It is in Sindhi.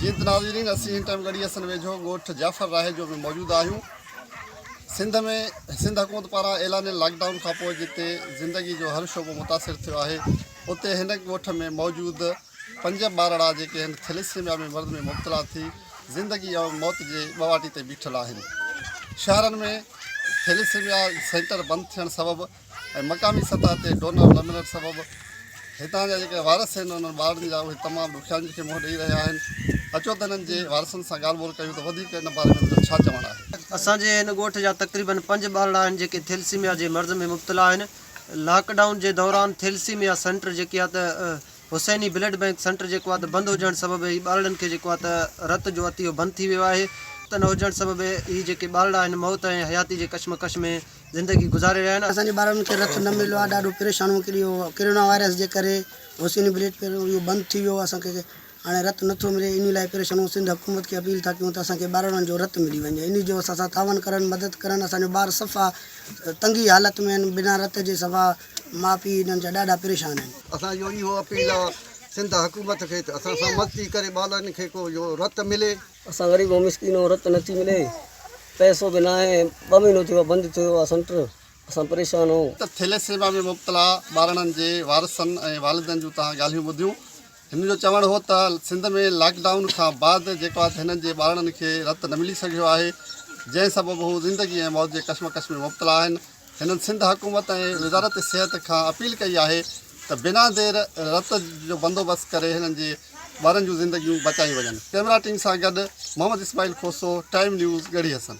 جيئن ته ناظرين اسين هن ٽائيم ڳڙهي حسن ويجهو ڳوٺ جعفر راهيجو ۾ موجود آهيون سنڌ ۾ سنڌ حڪومت پاران اعلانيل لاڪ ڊائون کانپوء جتي زندگي جو هر شعبو متاثر ٿيو آهي اتي هن ڳوٺ ۾ موجود پنج ٻارڙا جيڪي هن ٿيليسيميا ۾ مرض ۾ مبتلا ٿي زندگي ۽ موت جي ٻواٽي تي بيٺل آهن. شهرن ۾ ٿيليسيميا سينٽر بند ٿيڻ سبب ۽ مقامي سطح تي ڊونر نه ملڻ سبب هتان جا جيڪي وارث آهن انهن ٻارڙن جا اهي تمام ڏکيائين کي منهن ڏئي رهيا آهن. اچو ته هنن جي وارثن سان ڳالهه ٻولهه ڪيون ته وڌيڪ ان باري ۾ هنن جو ڇا چوڻ آهي. اسان جي هن ڳوٺ جا تقريبن پنج ٻارڙا آهن جيڪي ٿيلسيميا جي مرض ۾ مبتلا آهن. لاڪ ڊائون جي دوران ٿيلسيميا سينٽر جيڪي آهي ته حسيني بلڊ بئنڪ سينٽر جيڪو آهي ته بند هجڻ سبب هي ٻارڙن کي جيڪو آهي ته رت جو عطيو بند ٿي ويو آهي رت نه هجڻ سبب هي جيڪي ٻارڙا آهن موت ۽ حياتي جي ڪشمڪش ۾ زندگي گذاري رهيا آهن. اسان جي ٻارڙن کي رت نه مليو آهي ڏاڍو پريشان هون ڪري اهو ڪرونا وائرس جي ڪري حسيني بلڊ بئنڪ اهو بند ٿي ويو اسان کي هاڻي رت نٿو ملي انهي لاء پريشان هون سنڌ حڪومت کي اپيل ٿا ڪيون ته اسان کي ٻارڙن جو رت ملي وڃي انهي جو اسان سان تعاون ڪرن مدد ڪرن اسان جو ٻار صفا تنگي حالت ۾ آهن بنا رت جي صفا ماء پيء انهن جا ڏاڍا پريشان آهن. اسان جو اهو اپيل آ سنڌ حڪومت کي ته اسان سان مدتي ڪري ٻارڙن کي ڪو اهو رت ملي. اسان غريب ۽ مسڪين آهيون رت نٿي ملي پئسو به ناهي ٻه مهينو ٿيو آهي بند ٿيو آهي سينٽر اسان پريشان آهيون. ته ٿيليسيميا ۾ مبتلا ٻارڙن جي وارثن ۽ والدن جون توهان ڳالهيون ٻڌيون هن جو چوڻ هو ته سنڌ ۾ لاڪ ڊائون کان بعد جيڪو آهي هنن جي ٻارڙن کي رت نه ملي سگهيو آهي جنهن سبب هو زندگي ۽ موت جي ڪشمڪش ۾ مبتلا آهن هنن سنڌ حڪومت ۽ وزارت صحت کان اپيل ڪئي آهي ته بنا دير رت جو بندوبست ڪري هنن جي ٻارن جون زندگيون بچايون وڃن ڪئميرا ٽيم سان گڏ محمد اسماعيل کوسو ٽائيم نيوز ڳڙهي حسن.